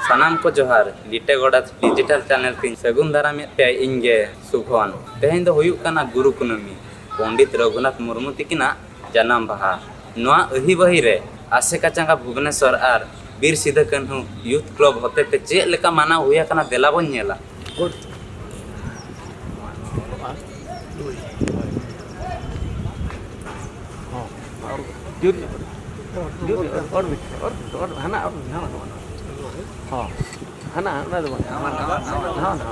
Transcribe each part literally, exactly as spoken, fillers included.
ᱥᱟᱱᱟᱢ ᱠᱚ ᱡᱚᱦᱟᱨ, ᱞᱤᱴᱟᱹ ᱜᱚᱰᱟ ᱰᱤᱡᱤᱴᱟᱞ ᱪᱮᱱᱮᱞ ᱛᱤᱧ ᱥᱟᱹᱜᱩᱱ ᱫᱟᱨᱟᱢᱮᱫ ᱯᱮᱭᱟ ᱤᱧ ᱜᱮ ᱥᱩᱵᱷᱚᱱ᱾ ᱛᱮᱦᱮᱧ ᱫᱚ ᱦᱩᱭᱩᱜ ᱠᱟᱱᱟ ᱜᱩᱨᱩ ᱠᱩᱱᱟᱹᱢᱤ, ᱯᱚᱱᱰᱤᱛ ᱨᱚᱜᱷᱩᱱᱟᱛᱷ ᱢᱩᱨᱢᱩ ᱛᱤᱠᱤᱱᱟᱜ ᱡᱟᱱᱟᱢ ᱢᱟᱦᱟ᱾ ᱱᱚᱣᱟ ᱟᱹᱦᱤᱵᱟᱹᱦᱤ ᱨᱮ ᱟᱥᱮᱠᱟ ᱪᱟᱸᱜᱟ ᱵᱷᱩᱵᱽᱱᱮᱥᱚᱨ ᱟᱨ ᱵᱤᱨ ᱥᱤᱫᱷᱟᱹ ᱠᱟᱹᱱᱦᱩ ᱭᱩᱛᱷ ᱠᱞᱚᱵᱽ ᱦᱚᱛᱮᱛᱮ ᱪᱮᱫ ᱞᱮᱠᱟ ᱢᱟᱱᱟᱣ ᱦᱩᱭ ᱟᱠᱟᱱᱟ, ᱫᱮᱞᱟ ᱵᱚᱱ ᱧᱮᱞᱟ᱾ ᱦᱚᱸ, ᱟᱨ ᱡᱩᱨ ᱧᱚᱜ ᱨᱮ᱾ ᱚᱨ ᱵᱷᱤᱛᱨᱤ, ᱚᱨ ᱵᱷᱤᱛᱨᱤ, ᱚᱨ ᱵᱷᱤᱛᱨᱤ, ᱚᱨ ᱵᱷᱤᱛᱨᱤ, ᱦᱟᱱᱟ ᱚᱨ ᱵᱷᱤᱛᱨᱤ, ᱦᱟᱱᱟ, ᱦᱟᱱᱟ᱾ ᱦᱚᱸ, ᱦᱟᱱᱟ, ᱚᱱᱟ ᱫᱚ ᱵᱟᱝ, ᱦᱟᱱᱟ, ᱦᱟᱱᱟ, ᱦᱟᱱᱟ,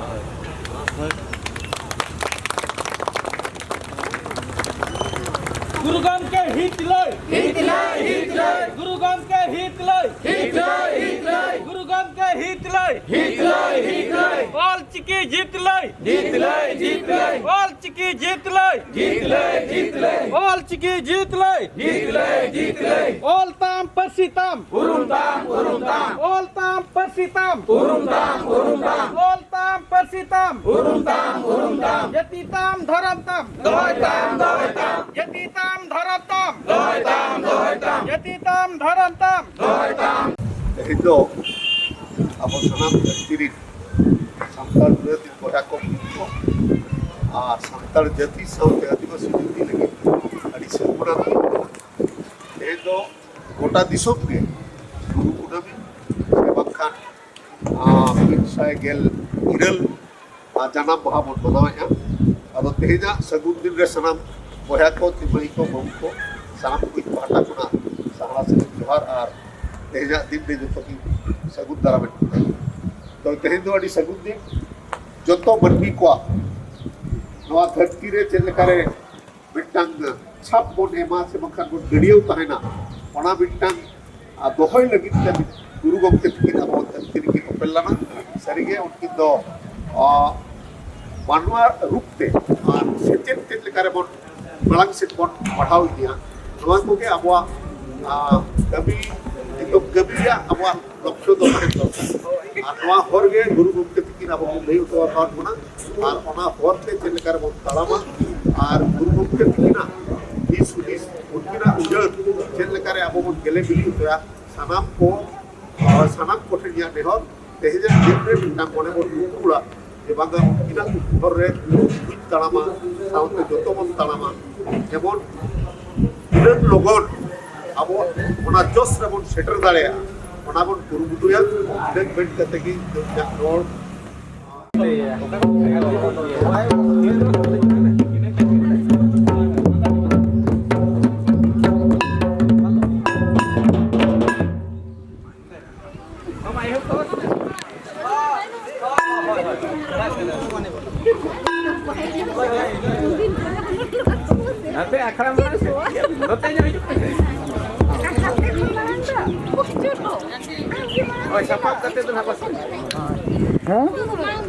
ᱦᱳᱭ᱾ ᱜᱩᱨᱩ ᱜᱚᱢᱠᱮ ᱦᱤᱛ ᱞᱟᱹᱭ᱾ ᱦᱤᱛ ᱞᱟᱹᱭ, ᱦᱤᱛ ᱞᱟᱹᱭ᱾ ᱜᱩᱨᱩ ᱜᱚᱢᱠᱮ ᱦᱤᱛ ᱞᱟᱹᱭ᱾ ᱦᱤᱛ ᱞᱟᱹᱭ, ᱦᱤᱛ ᱞᱟᱹᱭ᱾ ᱜᱩᱨᱩ ᱜᱚᱢᱠᱮ ᱦᱤᱛ ᱞᱟᱹᱭ᱾ ᱦᱤᱛ ᱞᱟᱹᱭ, ᱦᱤᱛ ᱞᱟᱹᱭ᱾ ᱚᱞ ᱪᱤᱠᱤ ᱡᱤᱛ ᱞᱟᱹᱭ᱾ ᱡᱤᱛ ᱞᱟᱹᱭ, ᱡᱤᱛ ᱞᱟᱹᱭ᱾ ᱚᱞ ᱪᱤᱠᱤ ᱡᱤᱛ ᱞᱟᱹᱭ᱾ ᱡᱤᱛ ᱞᱟᱹᱭ, ᱡᱤᱛ ᱞᱟᱹᱭ᱾ ᱚᱞ ᱪᱤᱠᱤ ᱡᱤᱛ ᱞᱟᱹᱭ᱾ ᱡᱤᱛ ᱞᱟᱹᱭ, ᱡᱤᱛ ᱞᱟᱹᱭ᱾ ᱚᱞ ᱛᱟᱢ ᱯᱟᱹᱨᱥᱤ ᱛᱟᱢ᱾ ᱩᱨᱩᱢ ᱛᱟᱢ, ᱩᱨᱩᱢ ᱛᱟᱢ᱾ ᱚᱞ ᱛᱟᱢ ᱯᱟᱹᱨᱥᱤ ᱛᱟᱢ᱾ ᱩᱨᱩᱢ ᱛᱟᱢ, ᱩᱨᱩᱢ ᱛᱟᱢ᱾ ᱚᱞ ᱛᱟᱢ ᱯᱟᱹᱨᱥᱤ ᱛᱟᱢ᱾ ᱩᱨᱩᱢ ᱛᱟᱢ, ᱩᱨᱩᱢ ᱛᱟᱢ᱾ ᱡᱟᱹᱛᱤ ᱛᱟᱢ ᱫᱷᱚᱨᱚᱢ ᱛᱟᱢ᱾ ᱫᱚᱦᱚᱭ ᱛᱟᱢ, ᱫᱚᱦᱚᱭ ᱛᱟᱢ᱾ ᱡᱟᱹᱛᱤ ᱛᱟᱢ ᱫᱷᱚᱨᱚᱢ ᱛᱟᱢ᱾ ᱫᱚᱦᱚᱭ ᱛᱟᱢ, ᱫᱚᱦᱚᱭ ᱛᱟᱢ᱾ ᱡᱟᱹᱛᱤ ᱛᱟᱢ ᱫᱷᱚᱨᱚᱢ ᱛᱟᱢ᱾ ᱫᱚᱦᱚᱭ ᱛᱟᱢ᱾ ᱛᱮᱦᱮᱧ ᱫᱚ ᱟᱵᱚ ᱥᱟᱱᱟᱢ ᱫᱷᱟᱹᱨᱛᱤ ᱨᱤᱱ ᱥᱟᱱᱛᱟᱲ ᱵᱤᱨᱟᱹᱫᱤ ᱵᱚᱭᱦᱟ ᱠᱚ ᱢᱤᱫ ᱠᱚ ᱟᱨ ᱥᱟᱱᱛᱟᱲ ᱡᱟᱹᱛᱤ ᱥᱟᱶᱛᱮ ᱟᱹᱫᱤᱵᱟᱹᱥᱤ ᱡᱟᱹᱛᱤ ᱞᱟᱹᱜᱤᱫ ᱟᱹᱰᱤ ᱥᱟᱹᱜᱩᱱ ᱟᱱ ᱫᱤᱱ ᱠᱟᱱᱟ᱾ ᱛᱮᱦᱮᱧ ᱫᱚ ᱜᱚᱴᱟ ᱫᱤᱥᱚᱢ ᱜᱮ ᱜᱩᱨᱩ ᱠᱩᱱᱟᱹᱢᱤ ᱥᱮ ᱵᱟᱝᱠᱷᱟᱱ, ᱟᱨ, ᱢᱤᱫ ᱥᱟᱭ ᱜᱮᱞ ᱤᱨᱟᱹᱞ ᱟᱨ ᱡᱟᱱᱟᱢ ᱢᱟᱦᱟ ᱵᱚᱱ ᱢᱟᱱᱟᱣᱮᱫᱼᱟ᱾ ᱟᱫᱚ ᱛᱮᱦᱮᱧᱟᱜ ᱥᱟᱹᱜᱩᱱ ᱫᱤᱱ ᱨᱮ ᱥᱟᱱᱟᱢ ᱵᱚᱭᱦᱟ ᱠᱚ, ᱛᱮ ᱢᱟᱹᱭ ᱠᱚ, ᱵᱟᱹᱵᱩ ᱠᱚ, ᱥᱟᱱᱟᱢ ᱠᱚ ᱤᱧ ᱯᱟᱦᱴᱟ ᱠᱷᱚᱱᱟᱜ ᱥᱟᱨᱦᱟᱣ ᱥᱮᱞᱮᱫ ᱡᱚᱦᱟᱨ ᱟᱨ ᱛᱮᱦᱮᱧᱟᱜ ᱫᱤᱱ ᱨᱮ ᱡᱚᱛᱚ ᱜᱮ ᱥᱟᱹᱜᱩᱱ ᱫᱟᱨᱟᱢᱮᱫ ᱠᱚᱣᱟ᱾ ᱛᱚ ᱛᱮᱦᱮᱧ ᱫᱚ ᱟᱹᱰᱤ ᱥᱟᱹᱜᱩᱱ ᱫᱤᱱ, ᱡᱚᱛᱚ ᱢᱟᱹᱱᱢᱤ ᱠᱚᱣᱟᱜ ᱱᱚᱣᱟ ᱫᱷᱟᱹᱨᱛᱤ ᱨᱮ ᱪᱮᱫ ᱞᱮᱠᱟᱨᱮ ᱢᱤᱫᱴᱟᱝ ᱪᱷᱟᱯ ᱵᱚᱱ ᱮᱢᱟ ᱥᱮ ᱵᱟᱝᱠᱷᱟᱱ ᱵᱚᱱ ᱜᱟᱹᱰᱭᱟᱹᱣ ᱛᱟᱦᱮᱱᱟ, ᱚᱱᱟ ᱢᱤᱫᱴᱟᱝ, ᱟ, ᱫᱚᱦᱚᱭ ᱞᱟᱹᱜᱤᱫ ᱛᱮ ᱜᱩᱨᱩ ᱜᱚᱢᱠᱮ ᱛᱤᱠᱤᱱ ᱟᱵᱚ ᱫᱷᱟᱹᱨᱛᱤ ᱨᱮᱠᱤᱱ ᱚᱯᱮᱞ ᱞᱮᱱᱟ᱾ ᱥᱟᱹᱨᱤᱜᱮ ᱩᱱᱠᱤᱱ ᱫᱚ, ᱟ, ᱢᱟᱱᱣᱟ ᱨᱩᱯ ᱛᱮ ᱟᱨ ᱥᱮᱪᱮᱫ ᱪᱮᱫ ᱞᱮᱠᱟ ᱨᱮᱵᱚᱱ ᱢᱟᱲᱟᱝ ᱥᱮᱫ ᱵᱚᱱ ᱯᱟᱲᱦᱟᱣ ᱤᱫᱤᱭᱟ, ᱱᱚᱣᱟ ᱠᱚᱜᱮ ᱟᱵᱚᱣᱟᱜ, ᱟ, ᱠᱟᱹᱢᱤ, ᱱᱤᱛᱚᱜ ᱠᱟᱹᱢᱤ ᱨᱮᱭᱟᱜ ᱟᱵᱚᱣᱟᱜ ᱞᱚᱠᱠᱷᱚ ᱫᱚ ᱛᱟᱦᱮᱱ ᱫᱚᱨᱠᱟᱨ᱾ ᱟᱨ ᱱᱚᱣᱟ ᱦᱚᱨ ᱜᱮ ᱜᱩᱨᱩ ᱜᱚᱢᱠᱮ ᱛᱤᱠᱤᱱ ᱟᱵᱚ ᱠᱤᱱ ᱞᱟᱹᱭ ᱦᱚᱴᱚ ᱟᱠᱟᱫ ᱵᱚᱱᱟ᱾ ᱟᱨ ᱚᱱᱟ ᱦᱚᱨ ᱛᱮ ᱪᱮᱫ ᱞᱮᱠᱟ ᱨᱮᱵᱚᱱ ᱛᱟᱲᱟᱢᱟ ᱟᱨ ᱜᱩᱨᱩ ᱜᱚᱢᱠᱮ ᱛᱤᱠᱤᱱᱟᱜ ᱫᱤᱥ ᱦᱩᱫᱤᱥ, ᱩᱱᱠᱤᱱᱟᱜ ᱩᱭᱦᱟᱹᱨ ᱪᱮᱫ ᱞᱮᱠᱟ ᱨᱮ ᱟᱵᱚ ᱵᱚᱱ ᱜᱮᱞᱮ ᱵᱤᱞᱤ ᱦᱚᱪᱚᱭᱟ, ᱥᱟᱱᱟᱢ ᱠᱚ, ᱟ, ᱥᱟᱱᱟᱢ ᱠᱚᱴᱷᱮᱱ ᱤᱧᱟᱹᱜ ᱱᱮᱦᱚᱨ, ᱛᱮᱦᱮᱧᱟᱜ ᱫᱤᱱ ᱨᱮ ᱢᱤᱫᱴᱟᱝ ᱢᱚᱱᱮ ᱵᱚᱱ ᱫᱩᱯᱲᱩᱵᱼᱟ ᱡᱮ ᱵᱟᱝᱟ ᱩᱱᱠᱤᱱᱟᱜ ᱦᱚᱨ ᱨᱮ ᱵᱚᱱ ᱛᱟᱲᱟᱢᱟ, ᱥᱟᱶᱛᱮ ᱡᱚᱛᱚ ᱵᱚᱱ ᱛᱟᱲᱟᱢᱟ, ᱡᱮᱢᱚᱱ ᱛᱤᱱᱟᱹᱜ ᱞᱚᱜᱚᱱ ᱟᱵᱚ ᱚᱱᱟ ᱡᱚᱥ ᱨᱮᱵᱚᱱ ᱥᱮᱴᱮᱨ ᱫᱟᱲᱮᱭᱟᱜᱼᱟ, ᱚᱱᱟ ᱵᱚᱱ ᱠᱩᱨᱩᱢᱩᱴᱩᱭᱟ᱾ ᱤᱱᱟᱹᱜ ᱢᱮᱱ ᱠᱟᱛᱮ ᱜᱮ ᱤᱧ ᱫᱚ ᱤᱧᱟᱹᱜ ᱨᱚᱲ ᱟᱯᱮ ᱟᱠᱷᱲᱟ ᱢᱟᱲᱟᱝ ᱥᱮᱫ ᱱᱚᱛᱮ ᱧᱚᱜ ᱦᱤᱡᱩᱜ ᱯᱮ᱾ ᱦᱳᱭ, ᱥᱟᱯᱟᱵ ᱠᱟᱛᱮ ᱫᱚ ᱱᱟᱦᱟᱜ ᱯᱟᱥᱮ᱾ ᱦᱮᱸ?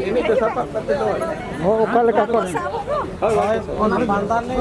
ᱮᱱᱮᱡ ᱫᱚ ᱥᱟᱯᱟᱵ ᱠᱟᱛᱮ ᱫᱚ᱾ ᱦᱳᱭ, ᱚᱠᱟ ᱞᱮᱠᱟ ᱠᱚ? ᱦᱳᱭ, ᱦᱳᱭ᱾ ᱚᱱᱟ ᱵᱟᱸᱫᱟᱱ ᱨᱮ᱾